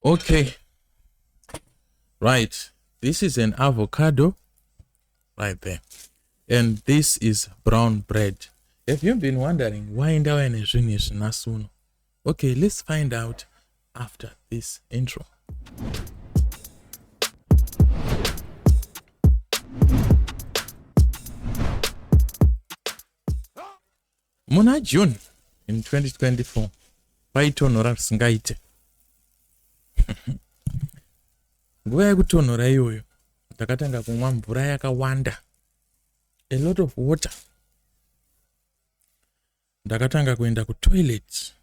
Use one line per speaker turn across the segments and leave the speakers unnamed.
Okay, right, this is an avocado right there, and this is brown bread. Have you been wondering why ndauya nezvinhu izvi nhasi uno? Okay, let's find out after this intro. Muna June in 2024 kwaitonhora zvisingaite. Nguva yekutonhora iyoyo ndakatanga kumwa mvura yakawanda, a lot of water. Ndakatanga kuenda kutoilet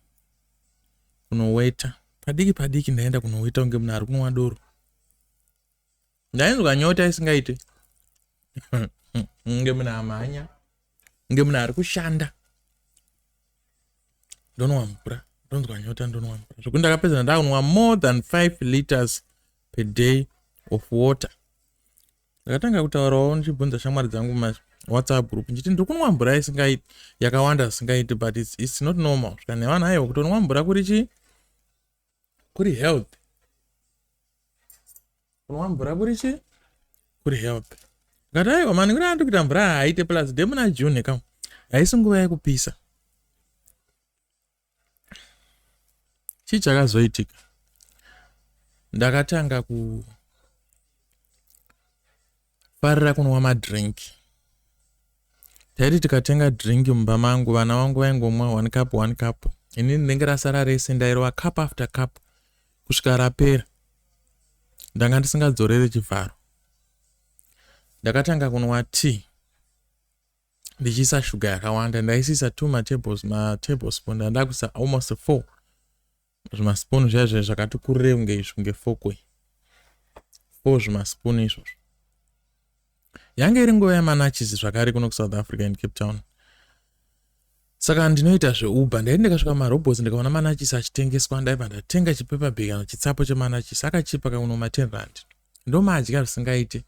kunoweta padiki padiki. Ndaenda kunoweta kunge munhu ari kunwa doro. Ndainzwa nyota isingaite, kunge munhu amhanya, kunge munhu ari kushanda. Ndonwa mvura, ndonzwa nyota, ndonwa mvura zvokuti ndakapedza ndakunwa more than 5 liters per day of water. Ndakatanga kutaurawo ndichibvunza shamwari dzangu mumawhatsapp group ndichiti ndiri kunwa mvura isingaiti, yakawanda zvisingaiti, but it's not normal. Svika nevanhu, aiwa, kutonwa mvura kuri chii? Kuri health. Kunwa mvura kuri chii? Kuri health. Ngati aiwa mani, kuri andi kuita mvura haaite. Plus ndemuna June kam, haisi nguva yekupisa. Chii chakazoitika? Ndakatanga kufarira kunwa madrink. Taiti tikatenga drink mumba mangu, vana vangu vaingomwa one cup, one cup. Inini ndinenge rasara rese, ndairova cup after cup kusvika rapera. Ndanga ndisingadzorere chivharo. Ndakatanga kunwa tea ndichiisa shuga yakawanda. Ndaisiisa two matablespoon, ndanda kuisa almost four zvimaspoon zviya zviya zvakati kurire kunge izvi, kunge fokwe, four zvimaspoon izvozvo. Yange iri nguva yemanachisi zvakare kuno kuSouth Africa in Cape Town. Saka ndinoita zveUber. Ndaiti ndikasvika mumarobots ndikaona manachisi achitengeswa, ndaibva ndatenga chipaper bag kana chitsapo chemanachisi. Akachipa kauno ma10 rand. Ndomadya zvisingaite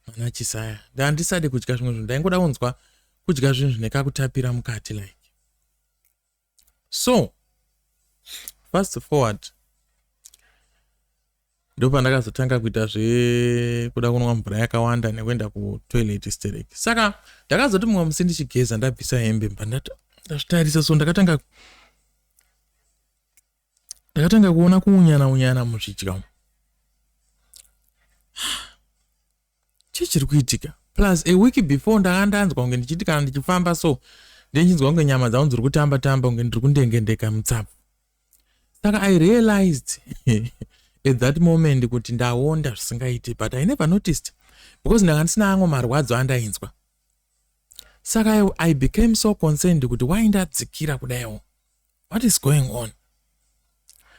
manachisi aya. Ndandisade kudya zvimwe zvinhu, ndaingoda kunzwa kudya zvinhu zvine kakutapira mukati like so. Fast forward, ndopandakazotanga kuita zvekuda kunwa mvura yakawanda nekuenda kutoilet stereki. Saka ndakazoti mumwe musi ndichigeza, ndabvisa hembe, mba ndazvitarisa so, ndakatanga kuona kuunyana unyana muzvidya umu. Chii chiri kuitika? Plus a week before ndanga ndanzwa kunge ndichiti kana ndichifamba so, ndichinzwa kunge nyama dzangu dziri kutamba tamba, kunge ndiri kundengendeka mutsapfu. Saka I realized at that moment kuti ndaonda zvisingaiti, but I never noticed because ndanga ndisina amwe marwadzo andainzwa. Saka I became so concerned kuti why ndadzikira kudaiwo, what is going on?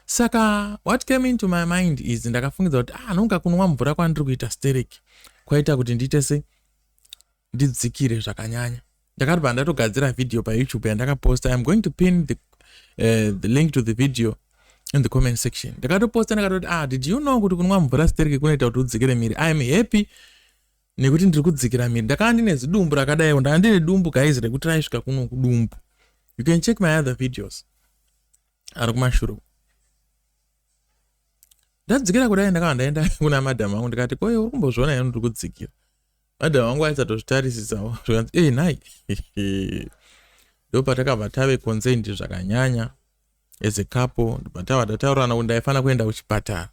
Saka what came into my mind is ndakafungidza kuti ah, nonga kunwa mvura kwandiri kuita stereki kwaita kuti ndiite se ndidzikire zvakanyanya. Ndakatobva ndatogadzira video paYouTube yandakaposta. I am going to pin the link to the video in the comment section. Ndakatoposta ndakatoti, "Ah, did you know kuti kunwa mvura stereki kunoita kuti udzikire miri? I am happy nekuti ndiri kudzikira miri." Ndakanga ndine zidumbu rakadaiwo. Ndanga ndine dumbu, guys, rekuti raisvika kuno kudumbu. You can check my other videos ari kumashure. Ndadzikira kudai, ndakava ndaenda kuna madhamu angu ndikati, "Koye, uri kumbozviona here ndiri kudzikira?" Madhamu angu aisatozvitarisisa. Zvikanzi, "Ei nhai." Ndopatakabva tave concerned zvakanyanya as a couple. Ndobva tava tataurirana kuti ndaifanira kuenda kuchipatara.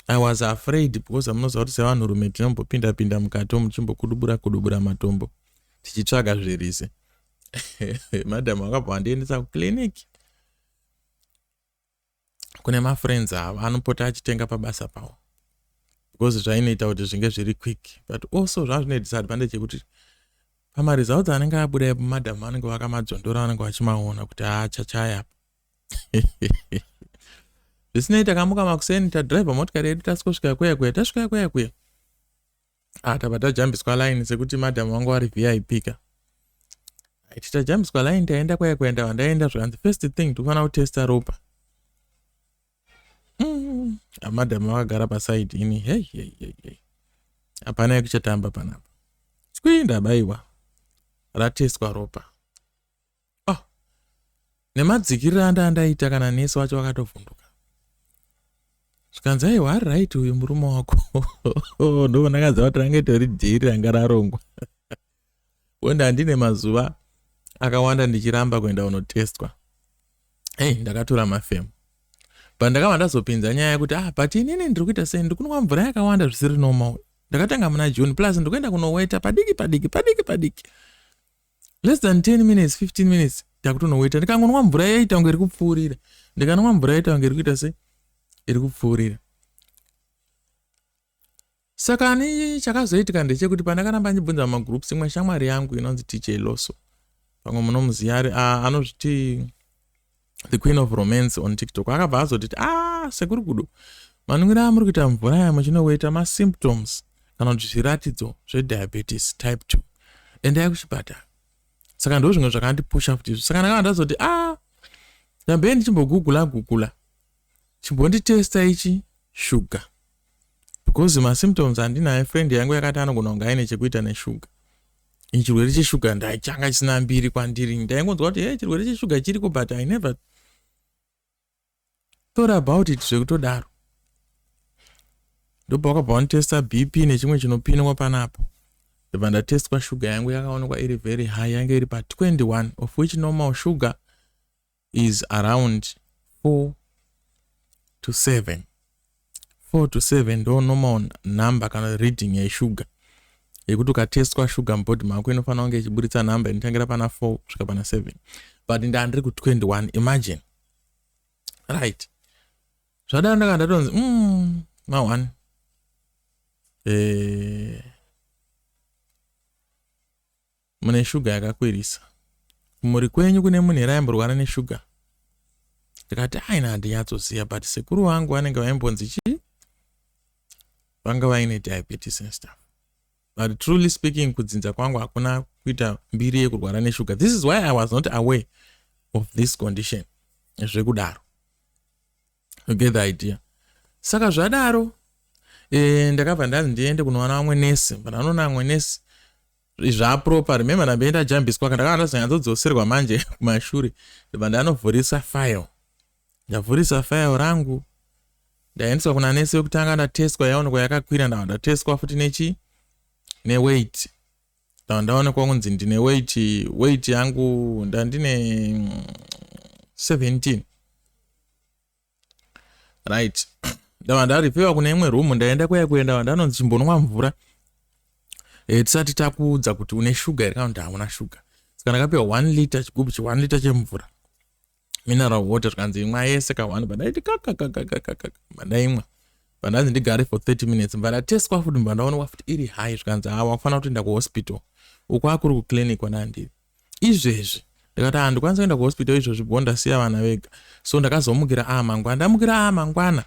I was afraid because amunoziva kuti sevanhurume tinombopinda pinda mukati omu, tichimbokudubura kudubura matombo tichitsvaga zvirise. Madhamu akabva vandiendesa kuclinic kune mafriends avo anopota achitenga pabasa pavo, because zvainoita kuti zvinge zviri quick. But also zvava zvine disadvantage yekuti pamaresults anenge abuda ipo, madhamu vanenge vakamadzondora, vanenge vachimaona kuti haachachaya. Zvisinei, takamuka makuseni, tadhiraivha motikari yedu, tasvika kuya kuya. Tasvika kuya kuya, ah, tabva tajambiswa line sekuti madhamu vangu vari VIP ka. Titajambiswa line, taenda kuya kuya. Ndava ndaenda, zvakanzi, "First thing, tikufanira kutesta ropa." Amadhamu vakagara pasaidi, ini, hei hei hei hei, hapana yekuchatamba panapa. Chwi, ndabayiwa, rateswa ropa. Oh, nemadzikiriro anda andaita, kana nesi wacho vakatovhunduka. Zvikanzi, "Aiwa, ari right uyu murume wako." Ndobva ndakaziva kuti ranga itori dhiri ranga rarongwa. Wonde handine mazuva akawanda ndichiramba kuenda kunotestwa. Ei, ndakatora mafemo, but ndakabva ndazopinza nyaya yekuti, "Ah, but inini ndiri kuita sei? Ndiri kunwa mvura yakawanda zvisiri normal. Ndakatanga muna June, plus ndikuenda kunoweta padiki padiki padiki padiki, less than 10 minutes, 15 minutes ndakutonoweta. Ndikangonwa mvura yaita kunge iri kupfuurira. Ndikanwa mvura yaita kunge iri kuita sei, iri kupfuurira." Saka ani chakazoitika ndechekuti pandakaramba ndibvunza mumagroups, imwe shamwari yangu inonzi TJ Loso, pamwe munomuziva, ari anozviti the Queen of Romance on TikTok, akabva azotiti, "A ah, sekuri kudo manwiro amuri kuita mvura ya muchinoweta masymptoms kana kuti zviratidzo zvediabetes type 2. Endai kuchipatara." Saka ndo zvimwe zvakandipusha futi izvo. Saka ndakava ndazoti, "A ah, ndambei ndichimbogugula gugula, chimbonditesta ichi shuga, because masymptoms andinayo, friend yangu yakati anogona kunge aine chekuita neshuga." Chirwere cheshuga ndachanga chisina mbiri kwandiri. Ndaingonzwa kuti, "He, chirwere cheshuga chiriko," but I never thought about it zvekutodaro. Ndobva wakabva wanditesta BP nechimwe chinopinwa panapa. Ndobva ndatestwa shuga yangu, yakaonekwa iri very high. Yange iri pa21, of which normal sugar is around 4 to 7. 4 to 7 ndo normal number kana reading yeshuga yekuti ukatestwa shuga mubody mako inofanira kunge ichiburitsa nhamba inotangira pana 4 kusvika pana 7, but ndandiri ku21. Imagine, right? Zvadaro ndaka ndatonzi, ma1 mune shuga yakakwirisa. Kumhuri kwenyu kune munhu here aimborwara neshuga?" Ndikati, "Aina, handinyatsoziva, but sekuru vangu vanenge vaimbonzi chii, vanga vaine diabetes and stuff. But truly speaking, kudzinza kwangu hakuna kuita mbiri yekurwara neshuga." This is why I was not aware of this condition zvekudaro. You get the idea? Saka zvadaro, ndakabva ndanzi ndiende kunowana vamwe nesi. Pandanoona vamwe nesi zvaproper, remember, ndambe ndajambiswa, ndakava ndazonyatsodziserwa manje kumashure. Ndobva ndanovhurisa file. Ndavhurisa file rangu, ndaendeswa kuna nesi wekutanga. Ndatestwa, yaonekwa yakakwira. Ndava ndatestwa futi nechi neweight. Ndava ndaonekwa kunzi ndine weight. Weight yangu ndandine 17, right? Ndava ndareferwa kune imwe room. Ndaenda kuya kuenda, ndanonzi, "Chimbonwa mvura tisati takuudza kuti une shuga here kana kuti hauna shuga." Saka ndakapiwa 1 liter, chigubhu che1 liter chemvura, mineral water. Zvikanzi, "Imwa yese ka1." Bandaiti kakakakakakaka, bandaimwa. Bandanzi ndigare for 30 minutes. Mba ndatestwa futi, mba ndaonekwa futi iri high. Zvikanzi, "Hawa, kufanira kutoenda kuhospital." Uko akuri kuclinic kwandandiri izvezvi. Ndikati, "Handikwanisi kuenda kuhospital izvozvi bo, ndasiya vana vega." So ndakazomukira a mangwana. Ndamukira a mangwana,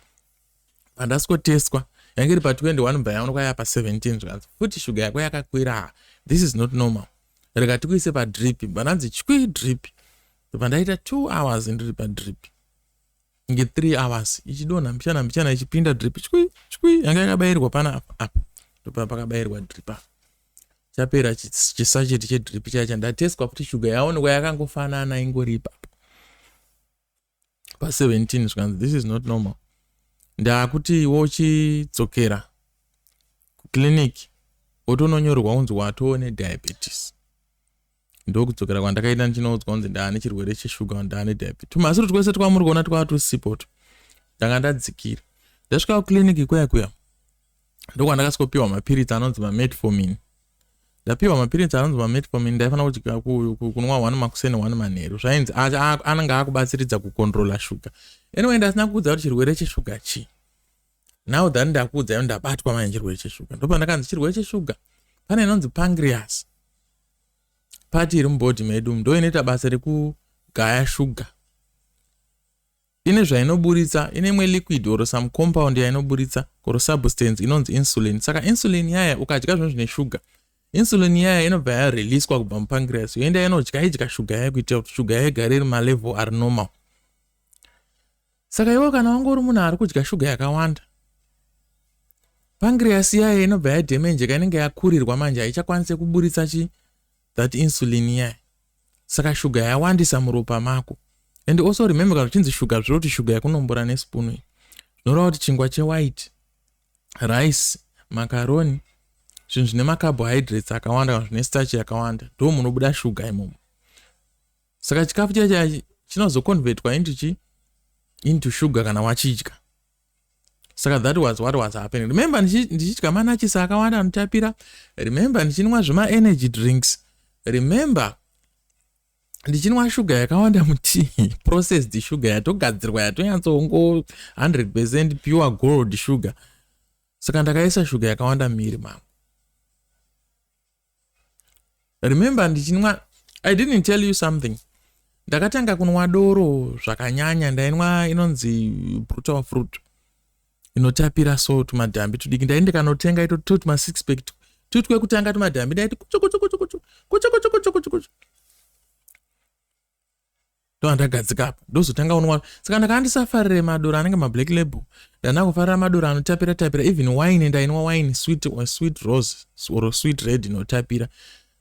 pandasvikotestwa yange iri pa21, bva yaonekwa ya pa17. Zvikanzi futi, "Shuga yako yakakwira. This is not normal. Rega tikuise padrip." Bandanzi chwi drip. Ndobva ndaita 2 hours ndiri padrip, nge 3 hours ichidonha mbichana mbichana, ichipinda drip, chwi chwi. Yanga yakabayirwa pana apa apa, ndopa pakabayirwa drip apa. Chapera chisacheti chedrip chacha, ndatestwa futi shuga, yaonekwa yakangofanana, ingori ipapo pa17. Zvikanzi, "This is not normal. Ndakuti wochidzokera kuclinic, wotononyorerwa kunzi watoo nediabetes." Ndokudzokera kwandakaita ndichinoudzwa kunzi ndaane chirwere cheshuga, ndaane diabetes. Tumasiro twese twamuri kuona twava tusipoto, ndanga ndadzikira. Ndasvika kuclinic kuya kuya, ndokwandakasvikopiwa mapiritsi anonzi mametformin. Ndapiwa mapiritsi anonzi mametformin, ndaifanira kudya, kunwa one makuseni, one manheru. Zvainzi anenge akubatsiridza kucontrola shuga. Anyway, ndasina kuudza kuti chirwere cheshuga chii. Now that ndakuudza, ndabatwa manje chirwere cheshuga. Ndopandakanzi chirwere cheshuga, pane inonzi pancreas, part iri mubody medu, ndo inoita basa rekugaya shuga. Ine zvainoburitsa, ine imwe liquid or some compound yainoburitsa or substance inonzi insulin. Saka insulin yaya, ukadya zvinhu zvine shuga, insulin yaya inobva yareleaswa kubva mupancreas, yoenda inodya idya shuga yayo kuitira kuti shuga yayo igare iri malevel ari normal. Saka iwo kana wanga uri munhu ari kudya shuga yakawanda, pancreas yayo inobva yadhamenjeka, inenge yakurirwa manje, haichakwanisi kuburitsa chi that insulin yaya. Saka shuga yawandisa muropa mako. And also remember, kana uchinzi shuga, zviro kuti shuga yekunombora nespoon iyi. Zvinoreva kuti chingwa chewhite rice, macaroni, zvinhu zvine macarbohydrates akawanda kana zvine starch yakawanda, ndo munobuda shuga imomo. Saka chikafu chiya chiya chinozoconvertwa into chi into sugar kana wachidya. Saka that was what was happening. Remember, ndichidya manachisi akawanda anotapira. Remember, ndichinwa zvemaenergy drinks. Remember, ndichinwa shuga yakawanda mutii, processed sugar yatogadzirwa, yatonyatsongo 100% pure gold sugar. Saka ndakaisa shuga yakawanda mumuviri mangu. Remember, ndichinwa, I didn't tell you something, ndakatanga kunwa doro zvakanyanya. Ndainwa inonzi Brutal Fruit inotapira, so tumadhambi tudiki ndai ndikanotenga ito to tuma six pack tutwekutanga, tumadhambi ndaiti kuchu kuchu kuchu kuchu kuchu kuchu kuchu kuchu kuchu, ndovandagadzika apa, ndozotanga kunwa. Saka ndakanga ndisafarire madoro anenge mablack label, ndanda kufarira madoro anotapira tapira. Even wine, ndainwa wine sweet or sweet rose or sweet red inotapira.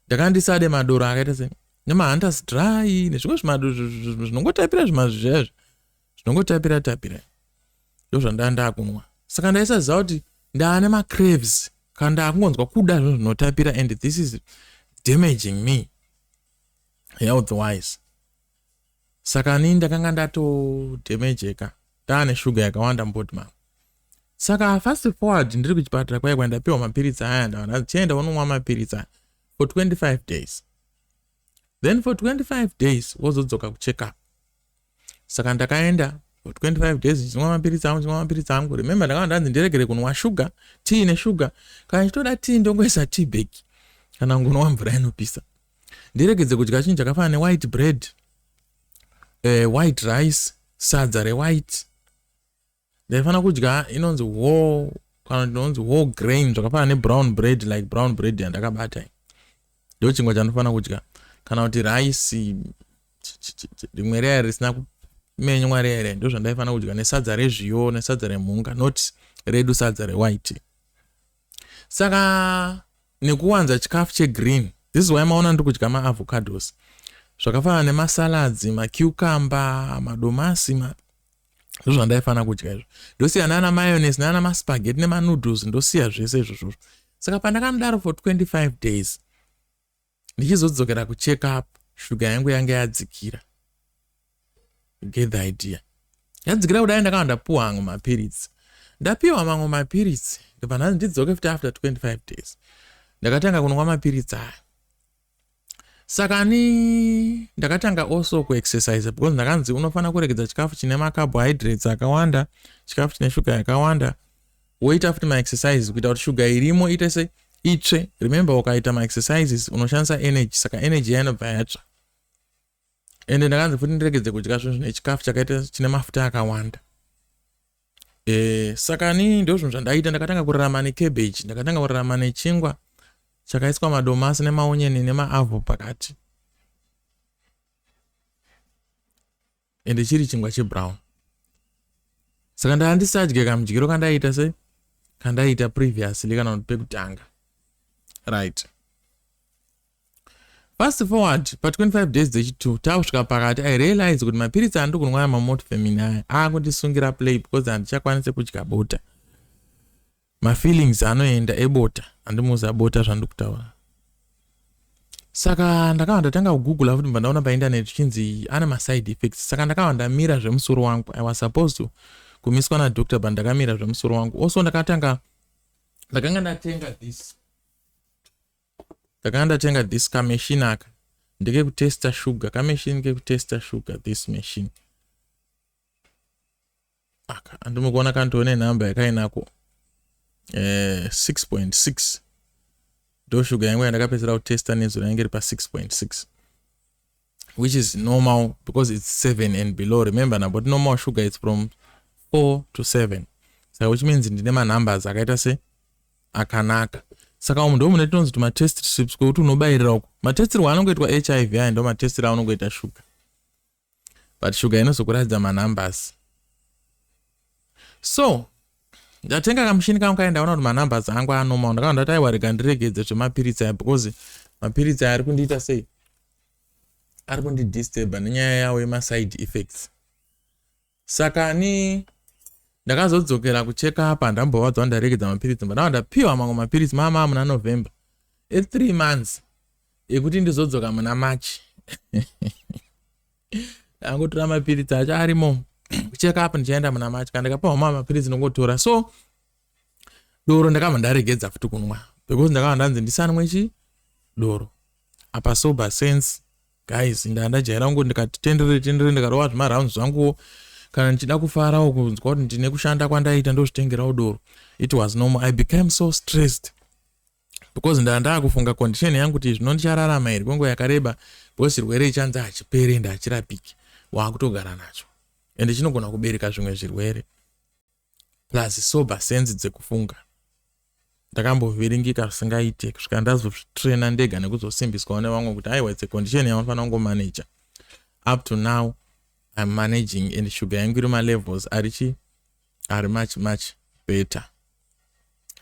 Ndakanga ndisade madoro akaita se nemaHunters Dry nezvimwe zvimadoro zvinongotapira, zvimazvizvaizvo zvinongotapira tapira, ndo zvandanga ndakunwa. Saka ndaisaziva kuti ndaane macraves kana ndakungonzwa kuda zvinhu zvinotapira, and this is damaging me health wise. Saka nii ndakanga ndatodamageka, ndaane shuga yakawanda mubody mangu. Saka fast forward, ndiri kuchipatara kwai ndapiwa mapiritsi aya. Ndaona chienda unomwa mapiritsi aya for 25 days, then for 25 days wozodzoka kucheck up. Saka ndakaenda for 25 days ndichinwa mapiritsi angu, ndichinwa mapiritsi angu. Remember, ndakanga ndanzi ndiregere kunwa shuga, tii neshuga. Kana ndichitoda tii, ndongoisa tea bag kana ngunwa mvura inopisa. Ndiregedze kudya chinhu chakafanana newhite bread, white rice, sadza rewhite. Ndaifanira kudya inonzi whole, kana inonzi whole grain, zvakafanana nebrown bread, like brown bread yandakabata, ndo chingwa chandinofanira kudya, kana kuti rice rimwe riya risina kumenywa riya riya, ndo zvandaifanira kudya, nesadza rezviyo nesadza remhunga, not redu sadza rewhite. Saka nekuwanza chikafu chegreen, this is why maona ndiri kudya maavocados, zvakafanana nemasalads, macucumber, madomasi, ndo zvandaifanira kudya izvo. Ndosiya nana mayonnaise nana maspaghetti nemanoodles, ndosiya zvese izvozvozvo. Saka pandakanodaro for 25 days, ndichizodzokera kucheck up, shuga yangu yange yadzikira. Get the idea? Yadzikira kudai, ndakava ndapuwa amwe mapiritsi. Ndapiwa mamwe mapiritsi, ndobva ndanzi ndidzoke futi after 25 days. Ndakatanga kunwa mapiritsi aya. Saka ni ndakatanga also kuexercise, because ndakanzi unofanira kuregedza chikafu chine macarbohydrates akawanda, chikafu chine shuga yakawanda, woita futi maexercise kuita kuti shuga irimo ite se itsve. Remember, ukaita maexercises unoshandisa energy, saka energy yainobva yatsva. Ende ndakanzi futi ndiregedze kudya zvinhu zvine chikafu chakaita chine mafuta akawanda. Saka ni ndo zvinhu zvandaita. Ndakatanga kurarama necabbage, ndakatanga kurarama nechingwa chakaiswa madomasi nemaonyeni nemaavho pakati, ende chiri chingwa chebrown. Saka ndaa ndisadye kamudyiro kandaita se kandaita previously kana kuti pekutanga, right? Fast forward, pa25 days dzechi2, taakusvika pakati, I realize kuti mapiritsi andiri kunwa mametformin aya aakundisungira play, because handichakwanisi kudya bota. Mafeelings anoenda ebota, handimuza bota zvandiri kutaura. Saka ndakava ndatanga kugoogle futi, mbva ndaona painternet zvichinzi ane maside effects. Saka ndakava ndamira zvemusoro wangu. I was supposed to kumiswa nadoctor, but ndakamira zvemusoro wangu. Also ndakatanga, ndakanga ndatenga this kamachine aka, ndekekutesta sugar, kamachine kekutesta sugar. This machine aka, andimukuona kandione nhamba yakainako, 6.6, ndo shuga yangu yandakapedzera kutesta nezuro, yange iri pa6.6, which is normal because it's 7 and below. Remember na, but normal sugar is from 4 to 7, saka which means ndine manumbers akaita se akanaka. Saka umu ndo mune tinonzi tumatest strips kwekuti unobayirira uku. Matestirwo anongoitwa HIV aya ndo matestiro aunongoita shuga, but shuga inozokuratidza manumbers. So ndatenga kamushini kangu kai, ndaona kuti manumbers angu anormal. Ndakaona ndati, aiwa, rega ndiregedze zvemapiritsi aya, because mapiritsi aya ari kundiita sei, ari kundidisturba nenyaya yawo yemaside effects. Saka ni Ndakazodzokera kucheck up, handambovadzwa ndaregedza mapiritsi, ndava ndapiwa mamwe mapiritsi mama muna November e3 months ekuti ndizodzoka muna March. Ndangotora mapiritsi acho arimo kucheck up, ndichaenda muna March. Kana ndikapiwa mamwe mapiritsi, ndongotora. So doro ndakabva ndaregedza futi kunwa because ndakabva ndanzi ndisanwe chi doro. Apa sober sense, guys, ndandajaira kungo ndikati tendere tendere, ndikarova zvimarounds zvanguwo. Kana ndichida kufarawo, kunzwa kuti ndine kushanda kwandaita, ndozvitengerawo doro. It was normal. I became so stressed because ndaa ndaakufunga condition yangu kuti zvino ndichararama here kwenguva yakareba, because chirwere ichanzi hachiperi ende hachirapiki, waakutogara nacho ende chinogona kubereka zvimwe zvirwere. Plus sober sense dzekufunga, ndakambovhiringika zvisingaite kusvika ndazozvitraina ndega nekuzosimbiswawo nevamwe kuti aiwa, it's a condition yaunofanira kungomaneja. Up to now I'm managing and sugar yangu iri malevels ari chi ari much much better.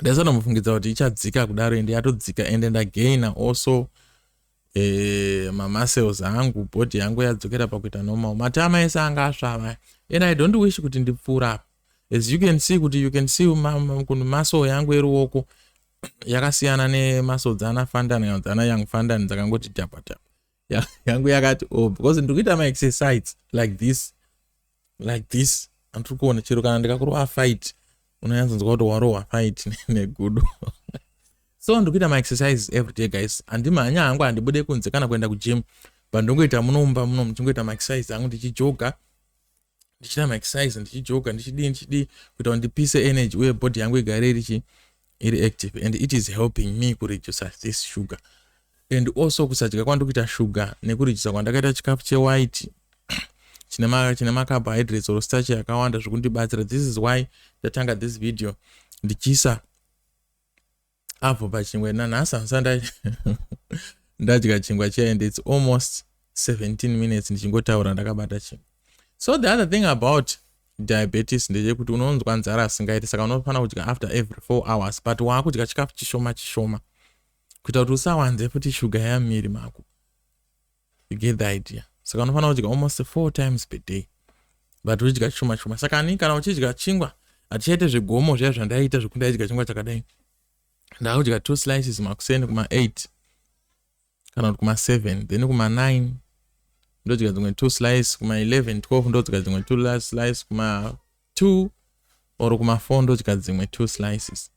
Ndaisatomufungidza kuti ichadzika kudaro, ende yatodzika, ende ndagaina also mamuscles angu. Body yangu yadzokera pakuita normal. Matama ese anga asvava and I don't wish kuti ndipfuura apa. As you can see kuti you can see muscle yangu yeruoko yakasiyana nemuscle dzana Fandani kana dzana Young Fandani dzakangoti tapa tapa. Yangu yakati oh, because ndiri kuita maexercise like this, like this. Andiri kuona chero kana ndikakurova fight, unonyatsonzwa kuti warohwa fight negudo. So ndiri kuita maexercise every day, guys. Handimhanya hangu, handibude kunze kana kuenda kugym, but ndongoita munomba muno, muchingoita maexercise angu, ndichijoga, ndichiita maexercise, ndichijoga, ndichidii, ndichidii, kuita kuti ndipise energy uye body yangu igare irichi iri active, and it is helping me kureduce this sugar. And also kusadya kwandiri kuita sugar nekuredusa kwandakaita chikafu chewhite chine macarbohydrates or starch yakawanda zvokundibatsira. This is why ndatanga this video ndichiisa apo pachingwa. Nanhasi handisati ndadya chingwa chiya and it's almost 17 minutes ndichingotaura ndakabata chingwa. So the other thing about diabetes ndechekuti unonzwa nzara asingaiti, saka unofanira kudya after every 4 hours, but waakudya chikafu chishoma chishoma kuita kuti usawanze futi shuga yamuviri mako. You get the idea? Saka unofanira kudya almost four times per day, but uchidya chishoma chishoma. Saka ani kana uchidya chingwa, hatichaite zvegomo zviya zvandaita zvekuti ndaidya chingwa chakadai. Ndakudya two slices makuseni kuma8 kana kuti kuma7, then kuma9 ndodya dzimwe two slice, kuma11 12 ndodya dzimwe two slice, kuma2 or kuma4 ndodya dzimwe two slices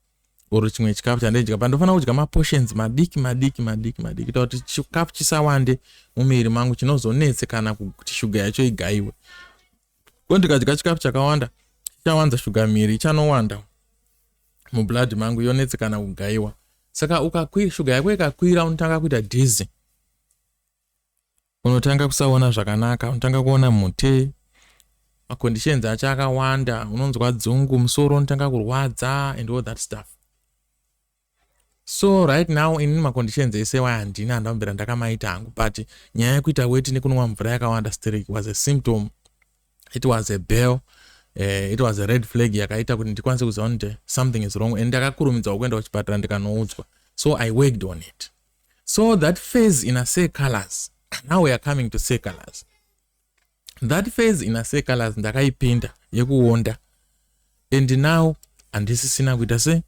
or chimwe chikafu chandaidya. Pandofanira kudya maportions madiki madiki madiki madiki kuita kuti chikafu chisawande mumuviri mangu chinozonetsekana kuti shuga yacho igayiwe. Ko ndikadya chikafu chakawanda, chichawanza shuga miri, ichanowanda mublood mangu, yonetsekana kugayiwa. Saka ukakwira, shuga yako ikakwira, unotanga kuita dizzy, unotanga kusaona zvakanaka, unotanga kuona mute, maconditions acho akawanda, unonzwa dzungu, musoro unotanga kurwadza and all that stuff. So right now inini maconditions ese waya handina, handambira ndakamaita hangu, but nyaya yekuita weti nekunwa mvura yakawanda sterek was a symptom. It was a bell, it was a red flag yakaita kuti ndikwanise kuziva kuti something is wrong, and ndakakurumidzawo kuenda kuchipatara ndikanoudzwa. So I worked on it. So that phase ina Seh Calaz, now we are coming to Seh Calaz. That phase ina Seh Calaz ndakaipinda yekuonda, and now handisisina kuita se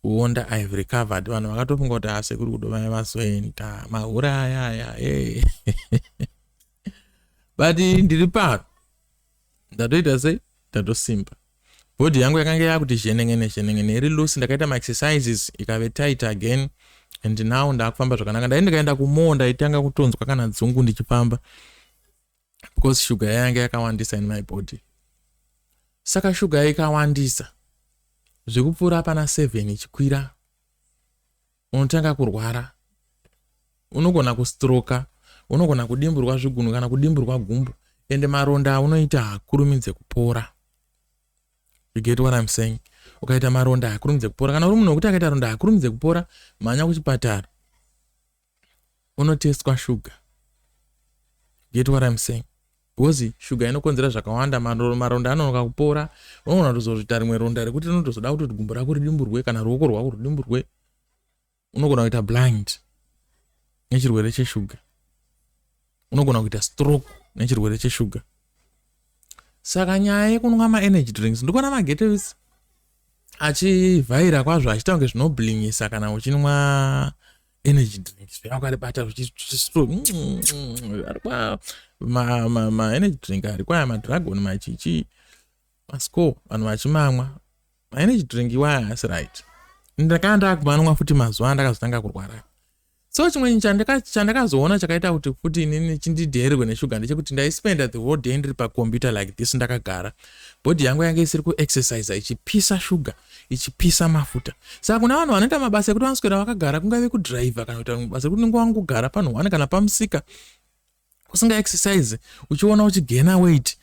kuonda. I have recovered. Vanhu vakatofunga kuti asekuri kudovaya vazoenda mahura ayaya hey. But ndiri pano, ndatoita sei, ndatosimba. Body yangu yakanga yakuti zhenengene zhenengene, iri loose. Ndakaita maexercises, ikave tight again, and now ndaakufamba zvakanaka. Ndai ndikaenda kumoo, ndaitanga kutonzwa kana dzungu ndichifamba because shuga yayanga yakawandisa in my body. Saka shuga ikawandisa zvekupfuura pana 7 ichikwira, unotanga kurwara, unogona kustroka, unogona kudimburwa zvigunwe kana kudimburwa gumbo, ende maronda aunoita hakurumidze kupora. You get what I'm saying? Ukaita maronda hakurumidze kupora. Kana uri munhu wekuti akaita ronda hakurumidze kupora, mhanya kuchipatara unotestwa shuga. Get what I'm saying? Because shuga inokonzera zvakawanda. Maronda anonoka kupora, unogona kutozozvita rimwe ronda rekuti rinotozoda kuti gumbo rako ridimburwe kana ruoko rwako rudimburwe. Unogona kuita blind nechirwere cheshuga, unogona kuita stroke nechirwere cheshuga. Saka nyaya yekunwa maenergy drinks, ndikuona magetos achivhaira kwazvo, achiita kunge zvinoblinyisa kana uchinwa energy drink zviya ukaribata zvichiarikwa maenergy drink arikwaya, madragon, machichi, masco, vanhu vachimamwa maenergy drink iwaya asi right. Ndakanga ndakumanwa futi mazuva andakazotanga kurwara. So chimwe chandakazoona chakaita kuti futi inini chindidhererwe neshuga ndechekuti ndaispenda the whole day ndiri pacomputer like this, ndakagara. Body yangu yange isiri kuexercise, ichipisa shuga, ichipisa mafuta. Saka kuna vanhu vanoita mabasa ekuti vanoswera vakagara, kungave kudhiraivha kana kuita basa rekuti unenge wangogara panhu one kana pamusika usinga exercise, uchiona uchigena weight,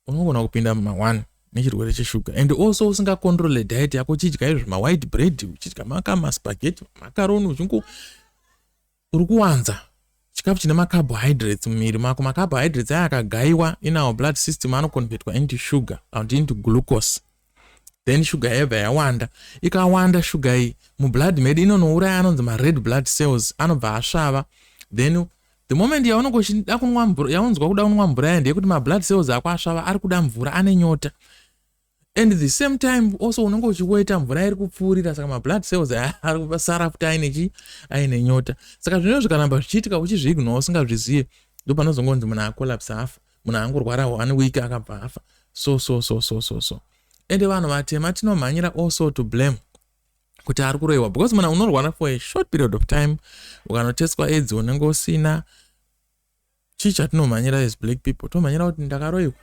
unogona kupinda muma1 nechirwere cheshuga. And also usingacontrole diet yako, uchidya izvo mawhite bread, uchidya makamaspagheti, macaroni, uchingo uri kuwanza chikafu chine macarbohydrates mumuviri mako. Macarbohydrates aya akagayiwa in our blood system anoconvertwa into sugar and into glucose. Then sugar yabva yawanda. Ikawanda shuga iyi mublood medu, inonouraya anonzi mared blood cells, anobva asvava. Then the moment yaunonge uchida kunwa mvura, yaunzwa kuda kunwa mvura ya, ndeyekuti mablood cells ako asvava, ari kuda mvura, ane nyota. And the same time also unenge uchiweta, mvura iri kupfuurira, saka mablood cells ari kusara futi aine chi aine nyota. Saka zvinenge zvikaramba zvichiitika uchizviignore, usingazvizive, ndo panozongonzi munhu acollapse, afa, munhu angorwara one week akabva afa. So so so so so so ende vanhu vatema tinomhanyira also to blame kuti ari kuroyiwa, because munhu unorwara for a short period of time, ukanotestwa AIDS unenge usina. Chii chatinomhanyira as black people? Tomhanyira kuti ndakaroyiwa,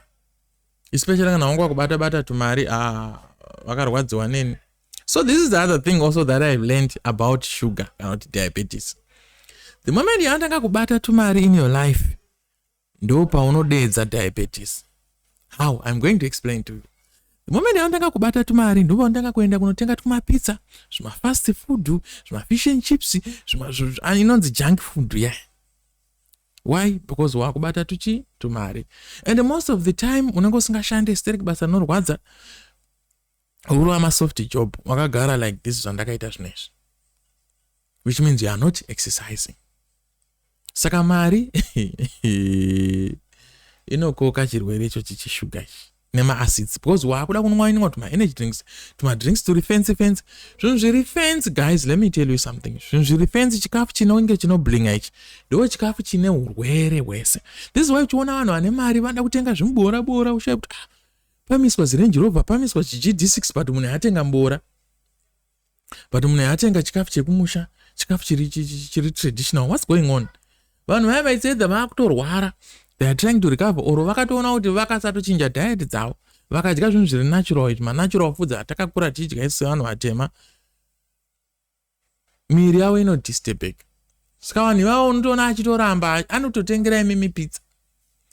especially kana wanga wakubata bata tumari, ah, vakarwadziwa neni. So this is the other thing also that I've learned about sugar kana kuti diabetes. The moment yaunotanga kubata tumari in your life, ndo paunodedza diabetes. How? I'm going to explain to you. The moment yaunotanga kubata tumari, ndo paunotanga kuenda kunotenga tumapizza, zvimafast food, zvimafish and chips, inonzi junk food, yeah. Why? Because wakubata tuchi tumari, and most of the time unenge usingashande sterek basa rinorwadza, uri masoft job, wakagara like this zvandakaita zvinezvi, which means you are not exercising. Saka mari inokoka chirwere icho chichishuga ichi nemaacids, because waakuda kunwa inwa tumaenergy drinks, tumadrinks turi fancy fancy, zvinhu zviri fancy. Guys, let me tell you something. Zvinhu zviri fancy, chikafu chinonge chinoblinga ichi, ndo chikafu chine urwere hwese. This is why uchiona vanhu vane mari vanoda kutenga zvimubora bora, ushaya kuti, ah, pamiswa ziRange Rover, pamiswa chiGD6, but munhu atenga mbora, but munhu atenga chikafu chekumusha, chikafu chiri traditional. What's going on? Vanhu vaya vaitsedza vaakutorwara. They are trying to recover, or vakatoona kuti vakasatochinja diet dzavo, vakadya zvinhu zviri natural izvi, manatural foods atakakura tichidya isu sevanhu vatema, miri yavo inodisturbeka. Saka vanhu ivavo unotoona achitoramba anototengera imimi pizza,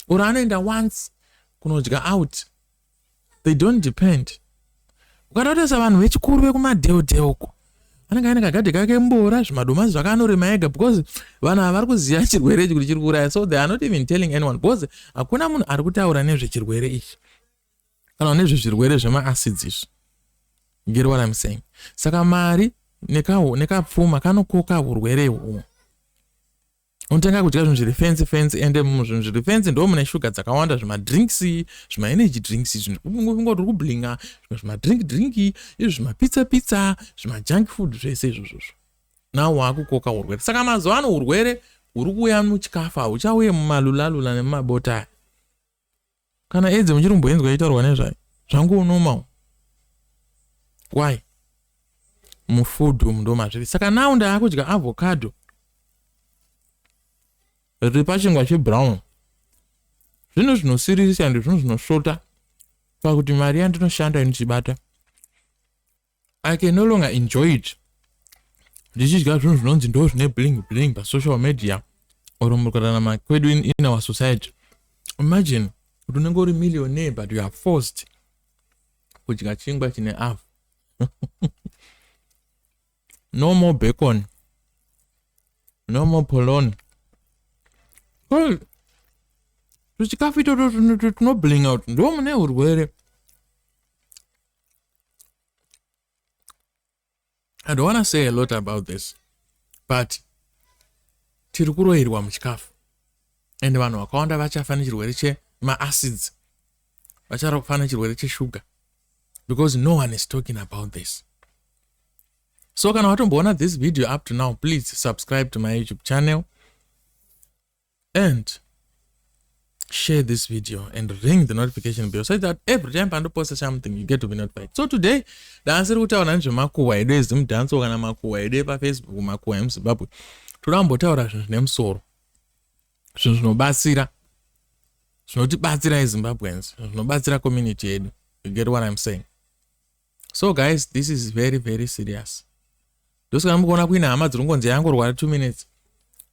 or anoenda once kunodya out. They don't depend. Ukatotarisa vanhu vechikuru vekumadheodheo, anenge aine kagadhi kake, mbora, zvimadomasi zvakaanorima ega, because vanhu ava vari kuziva chirwere ichi kuti chiri kuuraya. So they are not even telling anyone, because hakuna munhu ari kutaura nezvechirwere ichi kana nezvezvirwere zvemaacids izvi. Get what I'm saying? Saka mari nekapfuma kanokoka urwere ihwohwo. Unotenga kudya zvinhu zviri fancy fancy, ende muzvinhu zviri fancy ndo mune shuga dzakawanda, zvimadrinks, zvimaenergy drinks, zvinhu uri kublinga, zvimwe zvimadrink drink izvi, zvimapizza pizza, zvimajunk food, zvese izvozvozvo. Now waakukoka urwere. Saka mazuva ano urwere huri kuuya muchikafu, hauchauye mumalulalula nemumabota aya. Kana AIDS muchiri kumboinzwa ichitaurwa nezvayo, zvangonormal. Why? Mufood umu ndo mazviri. Saka now ndaakudya avocado riri pachingwa chebrown. Zvinhu zvinosiririsa ende zvinhu zvinosvota pakuti mari yandinoshanda inochibata, I can no longer enjoy it ndichidya zvinhu zvinonzi ndo zvine bling bling pasocial media or mukurarama kwedu in our society. Imagine kuti unenge uri millionaire, but you are forced kudya chingwa chine avo. No more bacon, no more polony. Tuchikafu itoto tunoblinga kuti ndo mune urwere. I don't want to say a lot about this, but tiri kuroyirwa muchikafu, ende vanhu vakawanda vachafa nechirwere chemaacids. Vachafa nechirwere cheshuga because no one is talking about this. So kana watomboona this video up to now, please subscribe to my YouTube channel and share this video and ring the notification bell so that every time pandoposta something, you get to be notified. So today ndaasiri kutaura nezvemakuhwa edu eZimdancehall kana makuhwa edu epaFacebook, makuhwa emuZimbabwe. Toda kumbotaura zvinhu zvine musoro, zvinhu zvinobatsira, zvinotibatsira eZimbabweans, zvinobatsira community yedu. You get what I'm saying? So guys, this is very, very serious. Ndosaka mukuona kuine hama dziri kungonzi yangorwara 2 minutes,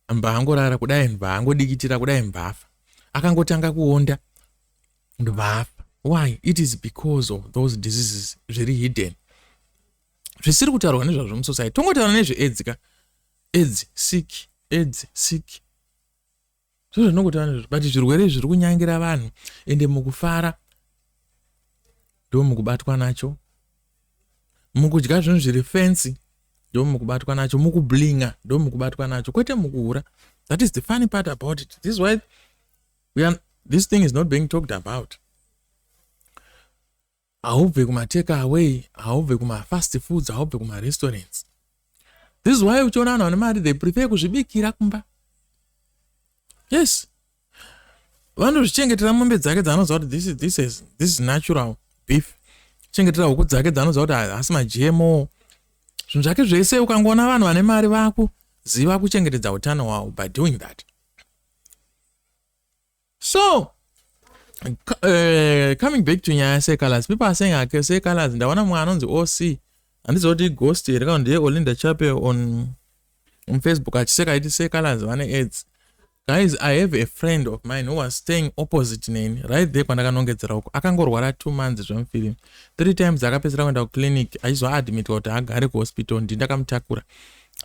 mbangorara kudai, mbangodikitira kudai, mbafa. Akangotanga kuonda, ndobvafa. Why? It is because of those diseases zviri hidden, zvisiri kutaurwa nezvazvo musociety. Tongotaura nezveAIDS ka, AIDS, sick, AIDS, sick, zvo zvinongotaura nezvazvo, but zvirwere zviri kunyangira vanhu. Ende mukufara ndo mukubatwa nacho, mukudya zvinhu zviri fancy ndo mukubatwa nacho, mukublinga ndo mukubatwa nacho, kwete mukuhura. That is the funny part about it. This is why this thing is not being talked about. Haubve kumatake away, haubve kumafast foods, haubve kumarestaurants. This is why uchiona vanhu vane mari, they prefer kuzvibikira kumba. Yes, vanozvichengetera mombe dzake dzaanoziva kuti this is natural beef, chengetera huku dzake dzaanoziva kuti haasi maGMO, zvinhu zvake zvese. Ukangoona vanhu vane mari vakuziva kuchengetedza utano hwavo by doing that. So coming back to nyaya yaSeh Calaz, people are saying ake Seh Calaz. Ndaona mumwe anonzi OC, handiziva kuti ighost here kana ndiye Olinda Chapel on Facebook, achiseka aiti Seh Calaz vane AIDS. Guys, I have a friend of mine who was staying opposite neni right there kwandakanongedzera uko. Akangorwara 2 months zvemufirimu, three times akapedzisira kuenda kuclinic, achizoadmitwa kuti agare kuhospital. Ndindakamutakura.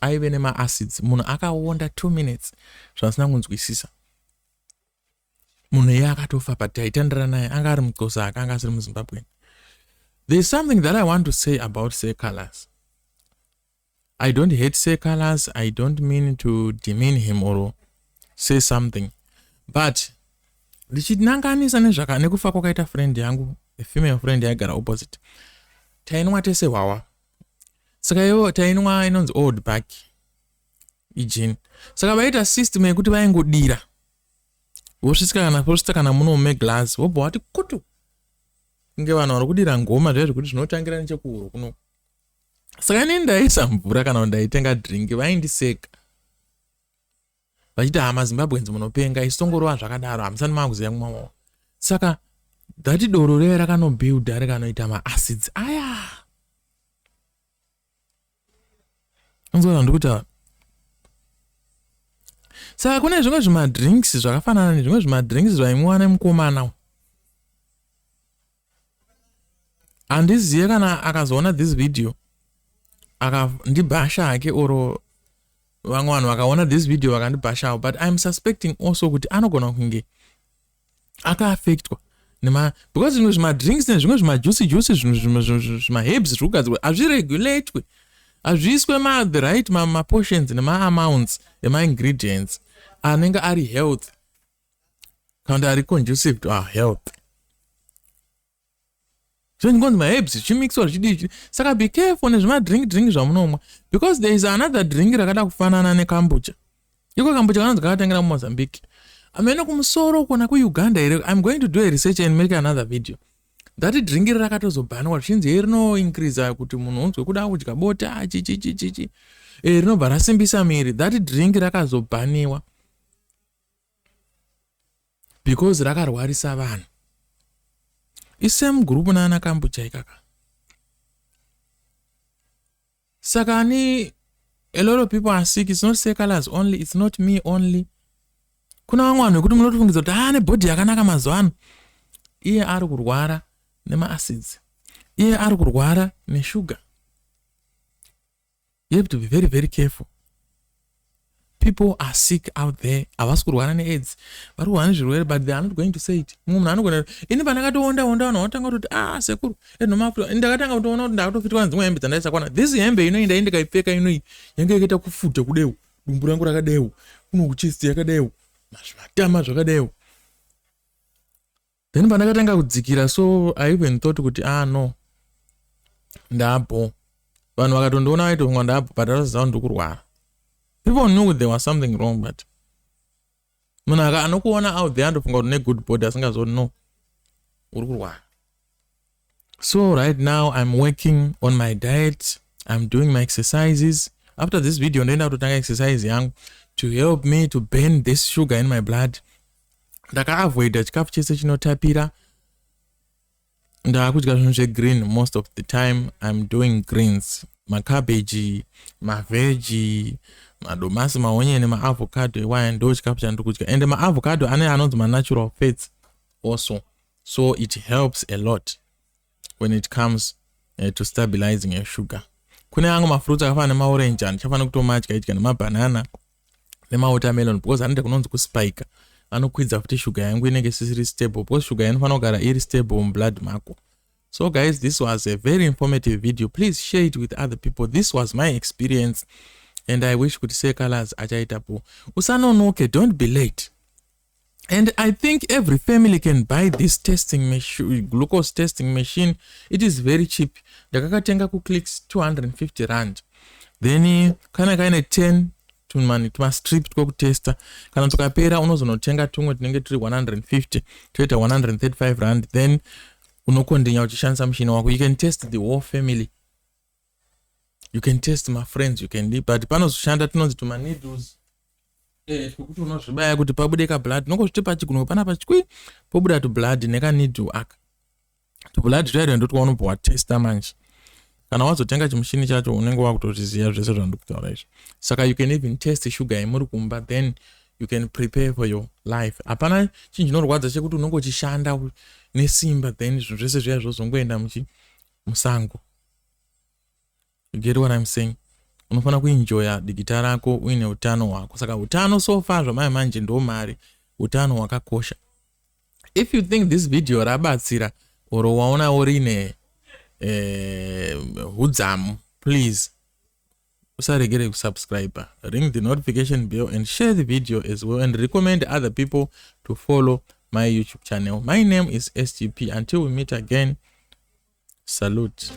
Aive nemaacids. Munhu akaonda 2 minutes zvasina kunzwisisa. Munhu iye akatofa, but taitandira naye. Anga ari muXhosa, akanga asiri muZimbabwe. There is something that I want to say about Seh Calaz. I don't hate Seh Calaz. I don't mean to demean him or say something, but ndichinanganisa nezvaka nekufa kwakaita friend yangu, a female friend yaigara opposite. Tainwa tese hwawa. Saka ivo tainwa inonzi Old Buck, igin. Saka vaita system yekuti vaingodira, vosvitsa kana vosvitsa kana muno meglass, vobva vati kutu, kunge vanhu vari kudira ngoma zviya zvekuti zvinotangira nechekuhuro kuno. Saka inini ndaisa mvura kana kuti ndaitenga drink, vaindiseka vachiti, "Hama Zimbabweans munopenga, isu tongorova zvakadaro, hamusani maakuziva kumwamawa." Saka that doro reve rakanobuilda, rikanoita maacids aya. Unzona ndikutaura? Saka kune zvimwe zvimadrinks zvakafanana nezvimwe zvimadrinks zvaimwiwa nemukomana. Handizive kana akazoona this video akandibhasha hake, or vamwe vanhu vakaona this video vakandibhashawo, but I am suspecting also kuti anogona kunge akaaffectwa nema, because zvimwe zvimadrinks nezvimwe zvimajuice juice, zvimaherbs zviri kugadzirwa, hazviregulatwe, hazviiswe the right maportions nemaamounts emaingredients anenge ari health kana kuti ari conducive to our health. Zvingonzi maherbs zvichimixwa, zvichidii. Saka be careful nezvimadrink drink zvamunomwa, because there is another drink rakada kufanana nekombucha. Iko kombucha kanonzi kakatengera muMozambique, amene kumusoro kona kuUganda here. I'm going to do a research and make another video. That drink iri rakatozobhanwa, zvichinzi ye rinoincreasa kuti munhu unzwe kuda kudya bota, chichichichichi, rinobva rasimbisa miri. That drink rakazobhaniwa because rakarwarisa vanhu. Isame group naana kombucha ikaka. Saka ani, a lot of people are sick. It's not Seh Calaz only, it's not me only. Kuna vamwe vanhu vekuti munotofungidza kuti ane body yakanaka mazuva ano, iye ari kurwara nemaacids, iye ari kurwara neshuga. You have to be very, very careful. People are sick out there. Havasi kurwara neAIDS, vari kurwara nezvirwere, but they are not going to say it. Mumwe munhu anogona, ini pandakatoonda onda, vanhu vanotanga kutoti, "Ah, sekuru enomafuta." Ndakatanga kutoona kuti ndakatofitwa nedzimwe hembe dzandaisakwana. This hembe inoi ndai ndikaipfeka inoi, yange yakaita kufuta kudeu, dumbu rangu rakadeu, kuno kuchest yakadeu, mazvimatama zvakadeu. Then pandakatanga kudzikira, so I even thought kuti, ah no, ndabho. Vanhu vakatondiona vaitofunga ndabho, but atoziva ndiri kurwara. People knew there was something wrong, but munhu aka anokuona out there andofunga kuti une good body, asingazoti no, uri kurwara. So right now I'm working on my diet, I'm doing my exercises. After this video ndoenda kutotanga exercise yangu to help me to burn this sugar in my blood. Ndakaavoida chikafu chese chinotapira. Ndaakudya zvinhu zvegreen. Most of the time I'm doing greens, macabbage, maveggie, madomasi, maonyeni, maavocado iwaya. Ndo chikafu chandiri kudya. Ende maavocado ane anonzi manatural fats also, so it helps a lot when it comes to stabilizing your sugar. Kune amwe mafruits akafanana nemaorange, handichafanira kutomadya idya, nemabhanana nemawatermelon, because anoita kunonzi kuspika, anokwidza futi shuga yangu, inenge isisiri stable, because shuga inofanira kugara iri stable mublood mako. So guys, this was a very informative video. Please share it with other people. This was my experience and I wish kuti secolors achaitapo. Usanonoke, don't be late. And I think every family can buy this testing machine, glucose testing machine. It is very cheap. Ndakakatenga kuClicks, R250. Then kana kaine 10 tumastrip twekutesta, kana tukapera unozonotenga tumwe tunenge turi 150, toita R135. Then unokondinya uchishandisa mushini wako. You can test the whole family, you can test my friends, you can, but panozoshanda tunonzi tumaneedles twekuti unozvibaya kuti pabude kablood. Unongozviti pachigunwe panapa chikwi, pobuda tublood nekaneedle aka. Tublood twaito ndotwaunobva watesta. Manje kana wazotenga chimushini chacho, unenge wakutozviziva zvese zvandiri kutaura izvi. Saka you can even test sugar yemuri kumba, then you can prepare for your life. Hapana chinhu chinorwadza chekuti unonge uchishanda nesimba, then zvinhu zvese zviya zvozongoenda muchi musango. You get what I'm saying? Unofanira kuenjoya dikita rako uine utano hwako. Saka utano so far zvamai manje ndo mari. Utano hwakakosha. If you think this video rabatsira or waonawo rine hudzamu, please usaregere kusubscribe, ring the notification bell and share the video as well, and recommend other people to follow my YouTube channel. My name is SGP. Until we meet again, salute.